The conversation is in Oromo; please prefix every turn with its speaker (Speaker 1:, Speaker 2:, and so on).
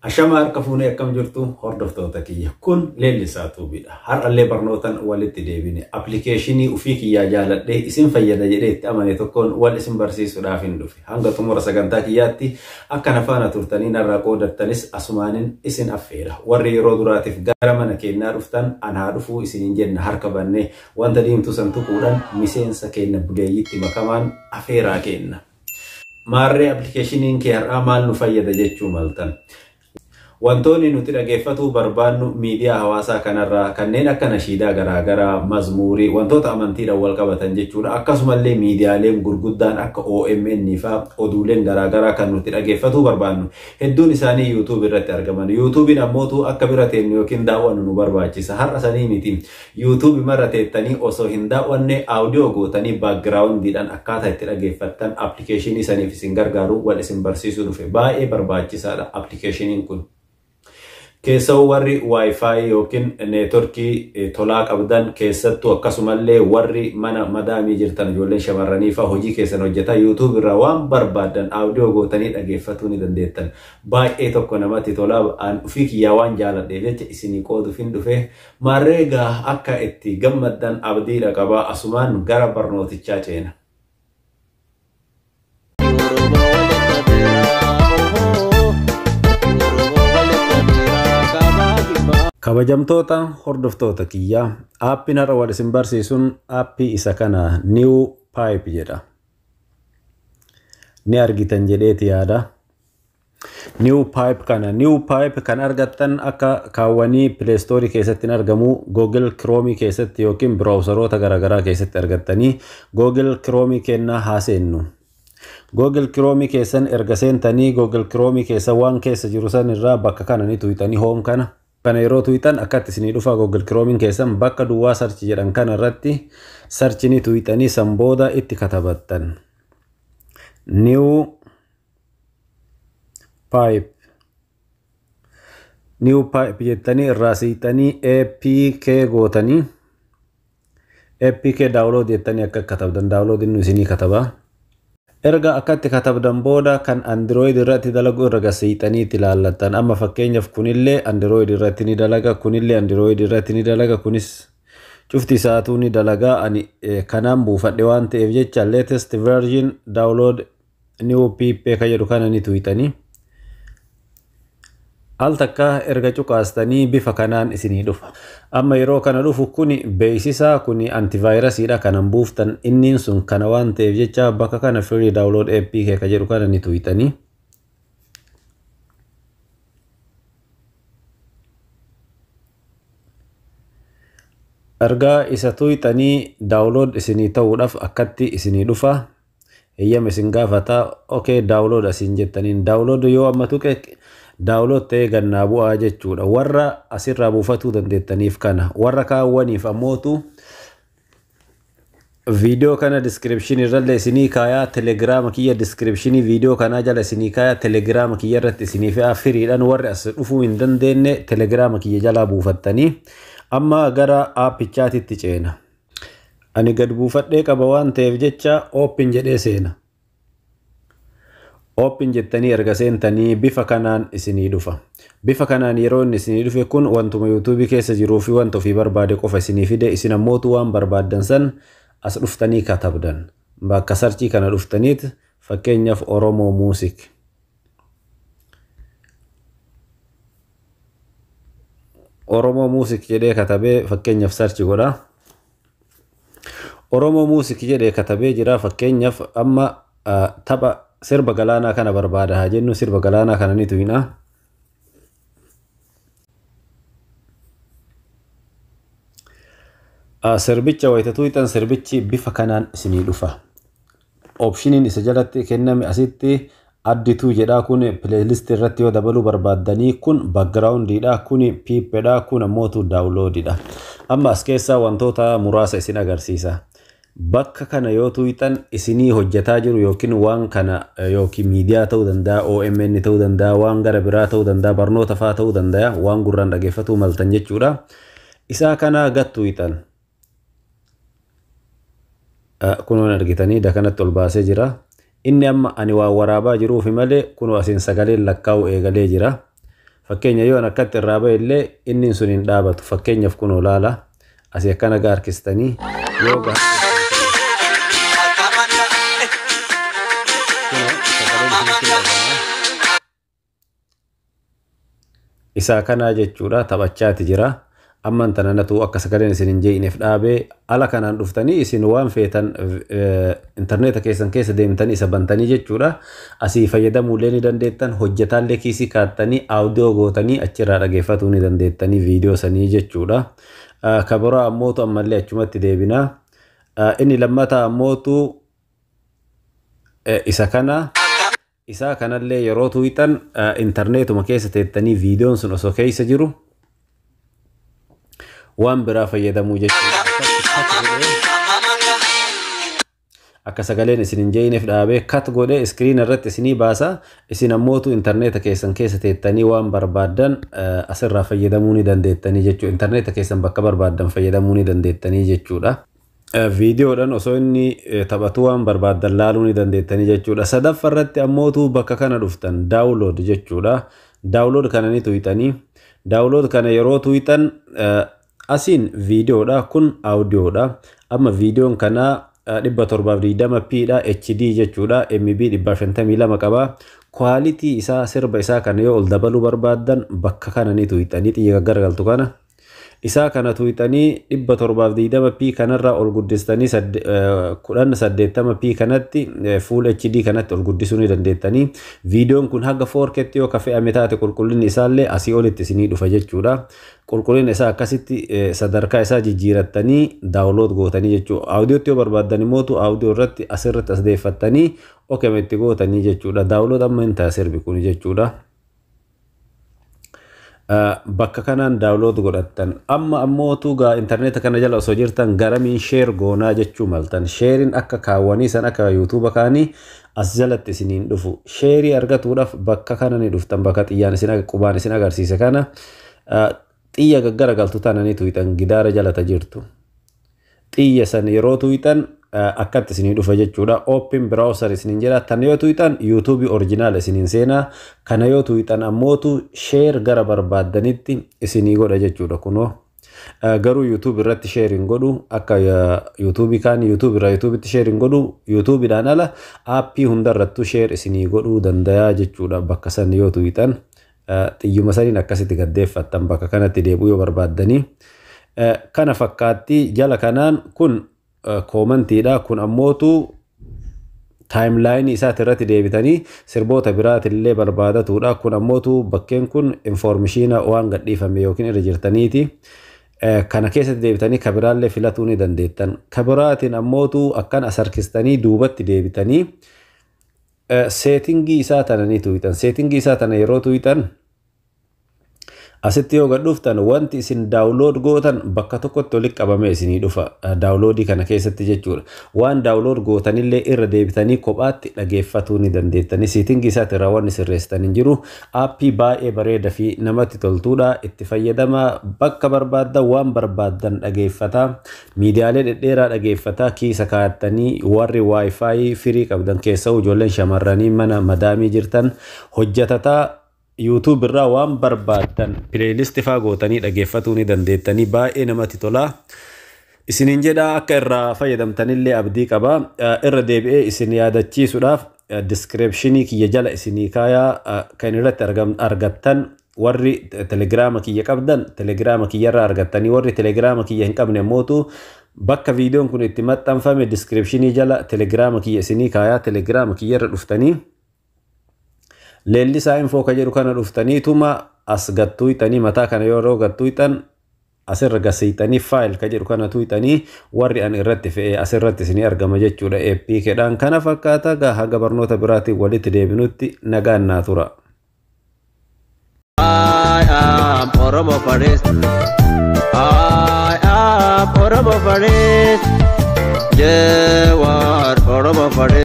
Speaker 1: Ashama harka fuunee akkam jirtu hordoftoota kiyya kun Leellisaa Tuubiidha. Har'allee barnootaan walitti deebine appilikeeshinii ofii kiyyaa jaaladhee isin fayyada jedhee itti amane tokkoon wal isin barsiisuudhaaf hin dhufe. Hanga xumura sagantaa kiyyaatti akka na faana turtanii narraa qoodattanis asumaanin isin affeera. Warri yeroo duraatiif gara mana keenyaa dhuftan anaa dhufuu isiniin jenna harka bannee wanta diimtuu san tuquudhaan miseensa keenya buleeyyitti makamaan afeeraa kenna. Maarree appilikeeshiniin kee har'aa maal nu fayyada jechuu maltan. Wantoonni nuti dhageeffatuu barbaannu miidiyaa hawaasaa kanarraa kanneen akka nashiidaa garaagaraa, mazmuurii, wantoota amantiidhaan wal qabatan jechuudha. Akkasumallee miidiyaaleen gurguddaan akka OMN fa'aa oduuleen garaagaraa kan nuti dhageeffatuu barbaannu hedduun isaanii YouTube irratti argaman. YouTubein ammootu akka bira teenyu yookiin daawwannu nu barbaachisa. Har'a sanii miti. YouTube marra teettanii osoo hin daawwanne audio gootanii backgroundiidhaan akkaataa itti dhageeffattan appilikeeshinii saniif isin gargaaru wal isin barsiisuu dhufe. Baay'ee barbaachisaadha appilikeeshiniin kun. Keessoo warri Wi-Fi yookiin neetworkii tolaa qabdan keessattuu akkasumallee warri mana madaamii jirtan ijoolleen shamarranii fa'aa hojii keessan hojjetaa YouTube irraa waan barbaaddan audio gootanii dhageeffatuu ni dandeettan. Baay'ee tokko namatti tolaa an ofii kiyyaa waan jaaladheef jecha isinii qooduuf hin dhufe. Maarree egaa akka itti gammaddan abdiidha qabaa asumaan gara barnootichaa ceena. Kabajamtoota hordoftoota kiyyaa aappiin har'a wal isin barsiisuun aappii isa kana New Pipe jedha. Ni argitan jedheeti yaada. New Pipe kana New Pipe kan argattan akka kaawwanii Play Store keessatti hin argamu Google Chrome keessatti yookiin browseroota garaagaraa keessatti argattanii Google Chrome kennaa haa seennu. Google Chrome keessan erga seentanii Google Chrome keessa waan keessa jiru san irraa bakka kana ni tuqxanii home kana. Kana yeroo tuqxan akkatti isinii dhufa Google Chrome keessan bakka duwwaa search jedhan kana irratti search ni tuqxanii san booda itti katabattan. New Pipe New Pipe jettanii irraa siqxanii APK gootanii APK download jettanii akka katabdan download inni isinii kataba. Erga akkatti katabdan booda kan Android irratti dalagu irra gasiixanii itti ilaallattan. Amma fakkeenyaaf kunillee Android irratti ni dalaga, kunillee Android irratti ni dalaga, kunis cufti isaatuu ni dalaga. Ani kanaan buufadhe waan ta'eef jecha latest version download new pipe kan jedhu kana ni tuqxanii. Al takka erga cuqaastanii bifa kanaan isinii dhufa. Amma yeroo kana dhufu kuni beeksisaa kuni antivaayirasiidha kanan buuftan inniin sun kana waan ta'eef jecha bakka kana free download APK kan jedhu kana ni tuqxanii. Ergaa isa tuqxanii download isinii ta'uudhaaf akkatti isinii dhufa. Eeyyama isin gaafata. Okay download asiin jettaniin download yoo amma tuqe download ta'ee gannaa bu'aa jechuudha. Warra asirraa buufatuu dandeettaniif kana. Warra kaawwaniif ammootu viidiyoo kana description irrallee isinii kaayaa telegiraama kiyya description viidiyoo kanaa jala isinii kaayaa telegiraama kiyya irratti isinii fe'aa firiidhaan warri as dhufuu hin dandeenye telegiraama kiyya jalaa buufattanii amma gara aappichaatitti ceena. Ani gad buufadhee qaba waan ta'eef jecha open jedhee seena. Open jettanii erga seentanii bifa kanaan isinii dhufa. Bifa kanaan yeroo inni isinii dhufe kun wantuma YouTube keessa jiruu fi wanta ofii barbaade qofa isinii fide isin ammootu waan barbaaddan san as dhuftanii katabdan. Bakka sarchii kana dhuftaniit fakkeenyaaf Oromoo Music. Oromoo Music jedhee katabee fakkeenyaaf sarchi godha. Oromoo Music jedhee katabee jira fakkeenyaaf amma tapha sirba galaanaa kana barbaada haa jennu sirba galaanaa kana ni tuqna. Sirbicha wayita tuqxan sirbichi bifa kanaan isinii dhufa. Opshiniin isa jalatti kenname asitti addituu jedhaa kun playlist irratti yoo dabaluu barbaaddanii kun backgroundiidha kun piipedha kun ammootu downloadidha. Amma as keessaa wantoota muraasa isin agarsiisa. Bakka kana yoo tuqxan isinii hojjetaa jiru yookiin waan kana yookiin miidiyaa ta'uu danda'a, OMN ta'uu danda'a, waan gara biraa ta'uu danda'a, barnoota fa'aa ta'uu danda'a, waan gurraan dhageeffatuu maltan jechuudha. Isaa kana gad tuqxan. Kunuun argitanii dakanatti ol baasee jira. Inni amma ani waan waraabaa jiruufi malee kunoo asiin sagaleen lakkaa'u eegalee jira. Fakkeenya yoo akkatti irraa ba'e illee inni sun hin dhaabatu. Fakkeenyaaf kun olaala. Asii akkana harkistanii yoo isaa kanaa jechuudha taphachaati jira. Amman tana natu akka sagaleen isin hin jee'ineef dhaabee ala kanaan dhuftanii isin waan feetan intarneeta keessan keessa deemtanii isa bantanii jechuudha. Asii fayyadamuullee ni dandeettan, hojjetaallee kiisii kaattanii audiyoo gootanii achirraa dhageeffatuu ni dandeettanii viidiyoo sanii jechuudha. Kabiraa ammootu ammallee achumatti deebina. Inni lammataa ammootu isa kana. Isaa kanallee yeroo tuuxan intarneetuma keessa teettanii viidiyoon sun osoo keessa jiru waan biraa fayyadamuu jechuudha. Akka sagaleen isin hin jee'ineef dhaabee kat godhee iskiriina irratti isinii baasa. Isin ammootu intarneeta keessan keessa teettanii waan barbaaddan asirraa fayyadamuu ni dandeettanii jechuudha. Intarneeta keessan bakka barbaaddan fayyadamuu ni dandeettanii jechuudha. Viidiyoodhaan osoo inni taphatu waan barbaaddan laaluu ni dandeettanii jechuudha. Sadaffaa irratti ammootu bakka kana dhuftan download jechuudha. Download kana ni tuqxanii. Download kana yeroo tuqxan asiin viidiyoodha, kun audiyoodha. Amma viidiyoon kanaa 720p dha, HD jechuudha, MB 152 qaba. Kwaalitii isaa sirba isaa kana yoo ol dabaluu barbaaddan bakka kana ni tuqxanii xiyya garagaltu kana. Isaa kana tuqxanii 720p kanarraa ol guddistanii 1080p kanatti full HD kanatti ol guddisuu ni dandeettanii. Viidiyoon kun haga 4K yoo ka fe'ame taate qulqullinni isaallee asii olitti isinii dhufa jechuudha. Qulqullina isaa akkasitti sadarkaa isaa jijjiirattanii download gootanii jechuudha. Audiyootti yoo barbaaddan immoo audiyoo irratti asirratti as deeffattanii okame itti gootanii jechuudha. Download amma hin ta'a sirbi kun jechuudha. Bakka kanaan download godhattan. Amma ammootu gaa intarneeta kana jala osoo jirtan garamiin share goonaa jechuu maltan. Sheeriin akka kaawwanii san akka yuutuuba kaanii as jalatti isiniin dhufu. Sheerii argatuudhaaf bakka kana ni dhuftan, bakka xiyyaan isin qubaan isin agarsiise kana xiyya gaggaragaltu tana ni tuqxan gidaara jalata jirtu. Xiyya san yeroo tuqxan akkatti isinii dhufa jechuudha. Open browser isiniin jedha. Tan yoo tuqxan YouTube original isiniin seenaa. Kana yoo tuqxan ammootu share gara barbaaddanitti isinii godha jechuudha kunoo. Garuu YouTube irratti share hin godhu, akka YouTube kaan YouTube irraa YouTubetti share hin godhu, YouTubeidhaan ala aappii hundarrattuu share isinii godhuu danda'a jechuudha. Bakka san yoo tuqxan xiyyuma saniin akkasitti gaddeeffattan bakka kanatti deebi'uu yoo barbaaddanii. Kana fakkaatti jala kanaan kun koomantiidha. Kun ammootu timeline isaati irratti deebitanii sirboota biraatillee barbaadatuudha. Kun ammootu bakkeen kun informishiina waan gadhiifame yookiin irra jirtaniiti. Kana keessatti deebitanii kabiraallee filatuu ni dandeettan. Kabiraatiin ammootu akkan as harkistanii duubatti deebitanii seetingii isaa tana ni tuqxan. Seetingii isaa tana yeroo tuqxan asitti yoo gad dhuftan wanti isin download gootan bakka tokkotti walitti qabamee isinii dhufa downloadii kana keessatti jechuudha. Waan download gootanillee irra deebitanii kophaatti dhageeffatuu ni dandeettanii. Seetingii isaatti irraa wanni sirreessitan hin jiru. Aappii baay'ee bareeda fi namatti toltuudha. Itti fayyadama, bakka barbaaddan waan barbaaddan dhageeffataa. Miidiyaalee dhedheeraa dhageeffataa kiisa kaa'attanii warri wifi firii qabdan keessaa ijoolleen shamarranii mana madaamii jirtan hojjetataa YouTube irraa waan barbaaddan playlist faa gootanii dhageeffatuu ni dandeettanii. Baay'ee namatti tola. Isiniin jedha akka irraa fayyadamtanillee abdii qaba. Irra deebi'ee isin yaadachiisuudhaaf diskiripshinii kiyya jala isinii kaayaa kan irratti argattan warri telegiraama kiyya qabdan telegiraama kiyyarraa argattanii, warri telegiraama kiyya hin qabne ammootu bakka viidiyoon kun itti maxxanfame diskiripshinii jala telegiraama kiyya isinii kaayaa telegiraama kiyyarra dhuftanii Leellisaa infoo ka jedhu kana dhuftaniituma as gattuuyxanii mataa kana yeroo gattuuyxan asirra gasiixanii file ka jedhu kana tuuyxanii warri an irratti fe'ee asirratti isinii argama jechuudha. APKdhaan kana fakkaata. Gaa haga barnoota biraatiin walitti deebinutti nagaan naa tura.
Speaker 2: I am Oromo Forest. I am Oromo Forest. Jawar Oromo Forest.